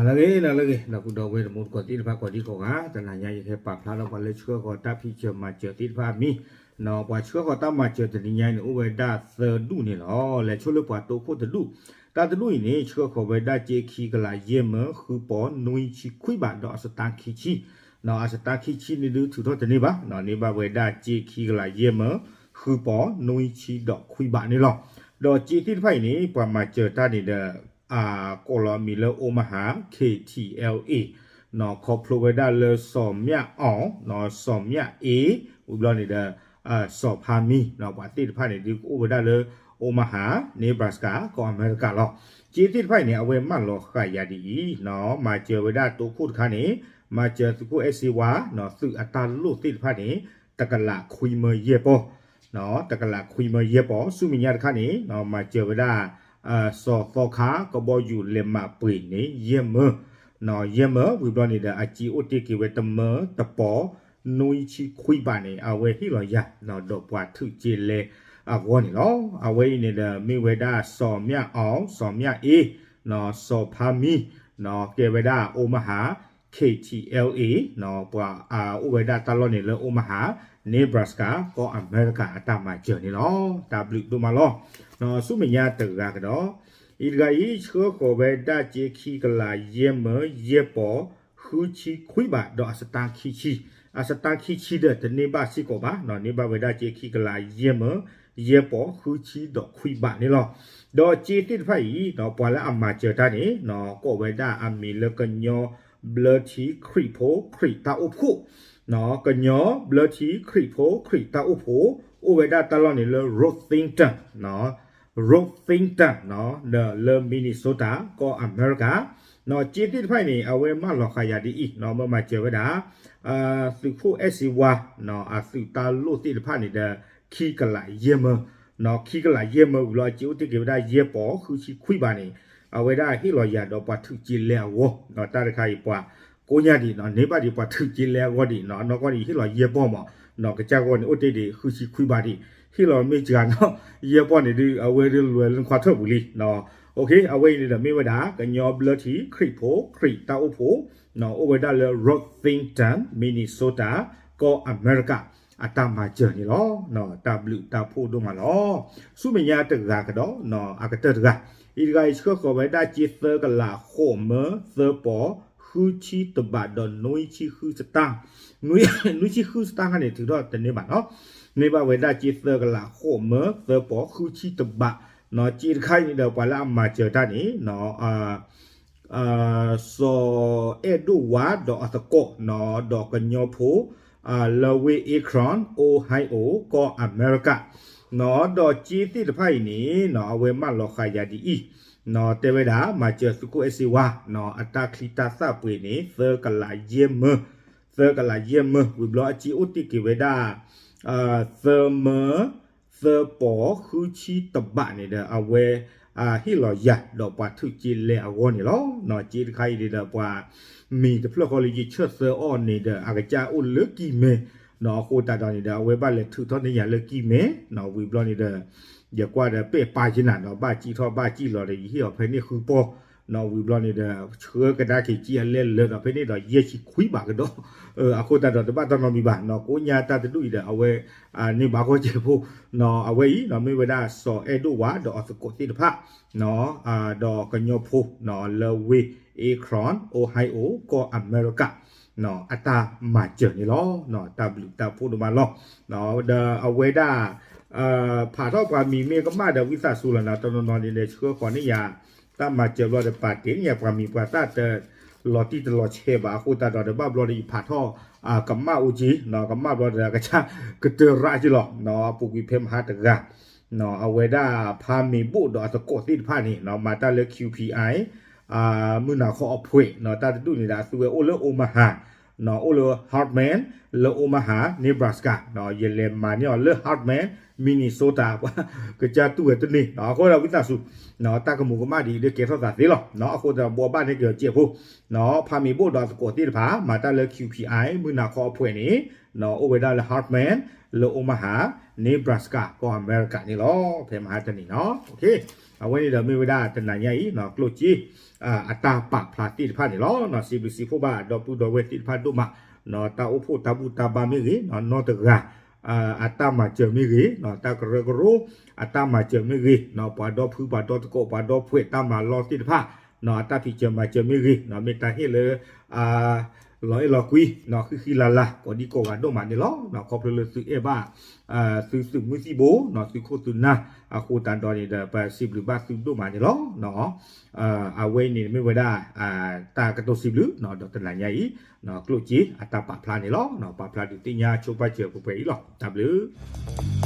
နလၢဂ့ၤ နလၢဂ့ၤ ဒီပုၢ်ဒီဝဲၢ်တံၤသကိးသ့ၣ်တဖၣ်ကိးဒံကိးဂၤ, တနၤညါယကဟဲပာ်ဖျါထီၣ်ပှၤလၢဆှၢဃီၤတၢ်ဖံးစၢၤမၤစၢၤသ့ၣ်တဖၣ်အမံၤ, ပှၤဆှၢဃီၤတၢ်မၤစၢၤတနံၤညါအံၤန့ၣ် အိၣ်ဝဲဒၣ်သၢဒူၣ်န့ၣ်လီၤ. လဲၤဆိလၢပှၤတိခိၣ်တဒူၣ်, တၢ်တဒူၣ်အံၤန့ၣ် ဆှၢဃီၤဝဲဒၣ်စ့ခံကလးယဲၢ်မၢ ဃုပီၤနွံဆံခွံဘးဒီးအစတါခံဆံ အစတါခံဆံန့ၣ်ဒုးထုးထီၣ်တန့ၢ်ဘၣ်, န့ၢ်ဘၣ်ဝဲဒၣ်စ့ခံကလးယဲၢ်မၢ ဃုပီၤနွံဆံဒီးခွံဘးန့ၣ်လီၤ. ဒီးစ့သ့ၣ်တဖၣ်အံၤန့ၣ် ပှၤမၤစၢၤတၢ်န့ၣ်ဒီး ကိးလီၤအမံၤလၢ Omaha K T L A ခီဖျိဝဲဒၣ်လၢစီၤမျၢ်အီၣ်, စီၤမျၢ်အ့, ဝံၤဘျီန့ၣ်ဒီး စီၤဖါမံ, ပှၤသ့ၣ်တဖၣ်န့ၣ်ဒုးကအိၣ်ဝဲဒၣ်လၢ Omaha Nebraska ကီၢ်အမဲရကၤလီၤ. စ့သ့ၣ်တဖၣ်အံၤန့ၣ် အဝဲမၢလီၤဃာ်ယၤဒ်အံၤ, မၤစၢၤဝဲဒၣ်တိခိၣ်တခါန့ၣ် မၤစၢၤသုးခိၣ်အဲၣ်စ့ဝါ သုးအတၢ်လိၣ်သ့ၣ်တဖၣ်န့ၣ် တကလးခွံမၢယဲၢ်ပီၤ တကလးခွံမၢယဲၢ်ပီၤ, ဆူမဲာ်ညါတခါန့ၣ် မၤစၢၤဝဲဒၣ် စီၤသီခါ ကဘီယူၤလဲၤမးပှ့ၤန့ၣ် ယဲၢ်မၢ, ယဲၢ်မၢ ဝံၤဘျီန့ၣ်ဒီး အစ့အိၣ်တ့ၢ်က့ၤဝဲတမၢတပီၤ နွံဆံခွံဘးန့ၣ် အဝဲဟ့ၣ်လီၤယၤ ဒီးပှၤထုးက့လဲအဂီၢ်န့ၣ်လီၤ. အဝဲအံၤန့ၣ်ဒီး မ့ၢ်ဝဲဒၣ်စီၤမျၢ်အီၣ်, စီၤမျၢ်အ့, စီၤဖါမံ, ကဲဝဲဒၣ် Omaha K T L A ပှၤအိၣ်ဝဲဒၣ်တၢ်လီၢ်န့ၣ်လၢ Omaha Nebraska ကီၢ်အမဲရကၤအတၢ်မၤစၢၤန့ၣ်လီၤ. တၢ်ဘျုးဒိၣ်မးလီၤ. ဆူမဲာ်ညါတဂၤကဒီး, အံၤတဂၤအံၤ ဆှၢဃီၤဝဲဒၣ်စ့ခံကလးယဲၢ်မၢ ယဲၢ်ပီၤ ဃုဆံခွံဘး ဒီးအစတါခံဆံ, အစတါခံဆံဒီးတန့ၢ်ဘၣ်စ့ၢ်ကီးဘၣ်, န့ၢ်ဘၣ်ဝဲဒၣ်စ့ခံကလးယဲၢ်မၢ ယဲၢ်ပီၤ ဃုဆံဒီးခွံဘးန့ၣ်လီၤ. ဒီးစ့သ့ၣ်တဖၣ်အံၤ ပှၤလၢအမၤစၢၤတၢ်န့ၣ် ကိးဝဲဒၣ်အမံၤလၢကညီဘျၢထံခရံာ်ဖိခရံာ်တၢ်အိၣ်ဖှိၣ်, ကညီဘျၢထံခရံာ်ဖိခရံာ်တၢ်အိၣ်ဖှိၣ် အိၣ်ဝဲဒၣ်တၢ်လီၢ်န့ၣ်လၢ Worthington, Worthington လၢ Minnesota ကီၢ်အမဲရကၤ, စ့သ့ၣ်တဖၣ်အံၤန့ၣ် အဝဲမၢလီၤဃာ်ယၤဒ်အံၤ, မၢမၤစၢၤဝဲဒၣ် သုးခိၣ်အဲၣ်စ့ဝါ အသုးတၢ်လိၣ်သ့ၣ်တဖၣ်န့ၣ်ဒီး ခံကလးယဲၢ်မၢ, ခံကလးယဲၢ်မၢဝံၤလီၤ အစ့အိၣ်တ့ၢ်က့ၤဝဲဒၣ်ယဲၢ်ပီၤ ဃုဆံခွံဘးန့ၣ် အဝဲဒၣ်ဟ့ၣ်လီၤယၤဒီးပှၤထုးက့လဲအဂီၢ်, တၢ်တခါအံၤပှၤကိးညါဒံး န့ၢ်ဘၣ်ဒံးပှၤထုးက့လဲအဂီၢ်ဒံး, နီၢ်ကီၢ်န့ၣ် ဟ့ၣ်လီၤယဲၢ်ပီၤမး, ကစၢ်ဂီၢ်န့ၣ် အိၣ်တ့ၢ်ဒံး ဃုဆံခွံဘးဒံး, ဟ့ၣ်လီၤမ့ၢ်စှၤနီၤ ယဲၢ်ပီၤန့ၣ်ဒုး အဝဲဒုးလွဲၢ်လၢနခွါထၢၣ်ပူၤလံ. အဝဲအံၤန့ၣ်ဒီးမ့ၢ်ဝဲဒၣ် ကညီဘျၢထံခရံာ်ဖိခရံာ်တၢ်အိၣ်ဖှိၣ် အိၣ်ဝဲဒၣ်လၢ Worthington Minnesota ကီၢ်အမဲရကၤ အတၢ်မၤစၢၤန့ၣ်လီၤ. တၢ်ဘျုးတၢ်ဖှိၣ်ဒိၣ်မးလီၤ. ဆူမဲာ်ညါတဂၤကဒီး အကတၢၢ်တဂၤ, အံၤတဂၤအံၤဆှၢဃီၤဝဲဒၣ်စ့သၢကလးဃိးမၢ သၢပီၤ ဃုဆံတဘးဒီး နွံဆံဃုစတၢ်, နွံဆံဃုစတၢ်ခါန့ၣ် ထုးထီၣ်တန့ၢ်ဘၣ်နီၤ, န့ၢ်ဘၣ်ဝဲဒၣ်စ့သၢကလးဃိးမၢ သၢပီၤ ဃုဆံတဘး, စ့တခါအံၤန့ၣ်ဒီး ပှၤလၢအမၤစၢၤတၢ်န့ၣ် စီၤအဲၣ်ဒိၣ်ဝါဒီးအသကိး ဒီးကညီဖိ လၢဝ့ၢ် Akron Ohio ကီၢ်အမဲရကၤ, ဒီးစ့သ့ၣ်တဖၣ်အံၤန့ၣ် အဝဲမၢလီၤဃာ်ယၤဒ်အံၤ, တဲဝဲဒၣ် မၤစၢၤသုးခိၣ်အဲၣ်စ့ဝါ အတၢ်ချံတၢ်သၣ်ပှ့ၤန့ၣ် သၢကလးယဲၢ်မၢ, သၢကလးယဲၢ်မၢ ဝံၤဘျီအစ့အိၣ်တ့ၢ်က့ၤဝဲဒၣ် သၢမၢ သၢပီၤ ဃုဆံတဘးန့ၣ်ဒီး အဝဲ ဟ့ၣ်လီၤယၤ ဒီးပှၤထုးက့လဲအဂီၢ်န့ၣ်လီၤ. စ့တခါအံၤန့ၣ်ဒီး ပှၤမံၤတဖျၢၣ်ဃီလၢယဆၢၣ်သၢအီၤန့ၣ်ဒီး အကစၢ်အိၣ်လၢကံၢ်မဲ, အဃိသတးဒီးန့ၣ်ဒီး အဝဲဘၣ်လဲၤထုးထီၣ်န့ၢ်ယၤလၢကံၢ်မဲ, ဝံၤဘျီန့ၣ်ဒီး ယကွၢ်ဒီးပဲာ်ပာ်က့ၤနၤဒီး ဘၣ်စံၣ်ထီၣ်ဘၣ်စံၣ်လီၤဒီး ယဟ့ၣ်အီၤဖဲန့ၣ်ဃုပီၤ, ဝံၤဘျီန့ၣ်ဒီး ဆှၢကဒါက့ၤကံၢ်အလဲၢ်လၢာ်ဒီး ဖဲန့ၣ်ဒီးယဲၢ်ဆံခွံဘးကဒီး, အဃိသတးဒီးတဘၣ်တၢ်နီတမံၤဘၣ်, ကိးညါတၢ်တဒူၣ်အံၤဒီး အဝဲ န့ၢ်ဘၣ်ဂီၢ်စဲးဖိ, အဝဲအံၤ မ့ၢ်ဝဲဒၣ်စီၤအဲၣ်ဒိၣ်ဝါဒီးအသကိးသ့ၣ်တဖၣ် ဒီးကညီဖိ လၢဝ့ၢ် Akron Ohio ကီၢ်အမဲရကၤ အတၢ်မၤစၢၤန့ၣ်လီၤ. တၢ်ဘျုးတၢ်ဖှိၣ်ဒိၣ်မးလီၤ. ဒီးအဝဲဒၣ် ဖးထီၣ်ပှၤမံၤမ့ၢ်ကမၣ်ဒီး ဝံသးစူၤလီၤနၤ တနီၤနီၤန့ၣ်ဒီး ဆှၢဃီၤန့ၢ်ယၤ တၢ်မၤစၢၤဘျီဒီး ပာ်တ့ၢ်န့ၢ်ယၤပှၤမံၤပှၤသၣ်တလီၤတံၢ်တလီၤဆဲးဘၣ် အဃိသတးဒီး တဘၣ်ဘျီဒီးယဖးထီၣ် ကမၣ်အိၣ်က့ၤ ကမၣ်ဘျီဒီး ကစၢ်ကတၢၢ်ရးက့ၤလီၤ. အပူၤကွံာ်ဖဲမဟါတဂၤ အဝဲဒၣ်ဖါမ့ၤဘိၣ်ဒီးအသကိးသ့ၣ်တဖၣ်န့ၣ် မၤတၢ်လၢ Q P I မုၢ်နၤခီအဖှဲး တၢ်တဒူၣ်န့ၣ်ဒီး အသုဝဲအိၣ်လၢ Omaha အိၣ်လၢ Hartman လၢ Omaha Nebraska ယလဲၤမၤန့ၢ်အီၤလၢ Hartman Minnesota ပှၤကစၢ်တူၢ်ဝဲတန့ၢ် အဃိဒီးဝံသးစူၤ တၢ်ကမူးကမၣ်ဒ်အံၤ ဒုးကဲထီၣ်သးသ့လီၤ. အဃိသတးဒီး ဘိးဘၣ်န့ၢ်က့ၤအီၤစဲးဖိ ဖါမ့ၤဘိၣ်ဒီးအသကိးသ့ၣ်တဖၣ် မၤတၢ်လၢ Q P I မုၢ်နၤခီအဖှဲးန့ၣ် အိၣ်ဝဲဒၣ်လၢ Hartman လၢအိၣ်မဟါ Nebraska ကီၢ်အမဲရကၤန့ၣ်လီၤ. ဖဲမဟါတနံၤနီၤ အဝဲန့ၣ်ဒီးမ့ၢ်ဝဲဒၣ်တနၤညါအံၤ ကျိၣ်စ့ အတၢ်ပာ်ဖျါသ့ၣ်တဖၣ်န့ၣ်လီၤ. စံးဘျုးစံးဖှိၣ်ဘၣ်ဒီပုၢ်ဒီဝဲၢ်သ့ၣ်တဖၣ်ဒိၣ်မး တၢ်အိၣ်ဖှိၣ်တၢ်ဘူၣ်တၢ်ဘါမ့ၢ်ဂ့ၤ နီၢ်တဂၤ အတၢ်မၤစၢၤမ့ၢ်ဂ့ၤ တၢ်ကရၢကရိ အတၢ်မၤစၢၤမ့ၢ်ဂ့ၤ ပှၤဒီဖုပှၤဒီသကိးပှၤဒီဖှဲးတၢ်မၤလီၢ်သ့ၣ်တဖၣ် အတၢ်ဖံးစၢၤမၤစၢၤမ့ၢ်ဂ့ၤ မ့ၢ်တၢ်ဟ့ၣ်လၢ လီၤအဲၣ်လီၤကွံ ဃံဃံလၤလၤ ကိးဒံကိးဂၤဒိၣ်မးန့ၣ်လီၤ. ခီဖျိလၢသုအဲၣ်ဘၣ် သုသုးမုၢ်သံၣ်ဘိ သုခိၣ်သုးနၢ်အဃိသတးဒီးန့ၣ်ဒီး ပစံးဘျုးဘၣ်သုဒိၣ်မးန့ၣ်လီၤ. အဝဲအံၤန့ၣ်မ့ၢ်ဝဲဒၣ် တၢ်ကတိၤစံးဘျုး ဒီးတနၤညါအံၤ ကျိၣ်စ့အတၢ်ပာ်ဖျါန့ၣ်လီၤ. ပာ်ဖျါဒုးသ့ၣ်ညါဆိပာ်စၢၤပှဲၤပှဲၤအံၤလီၤ. တၢ်ဘျုး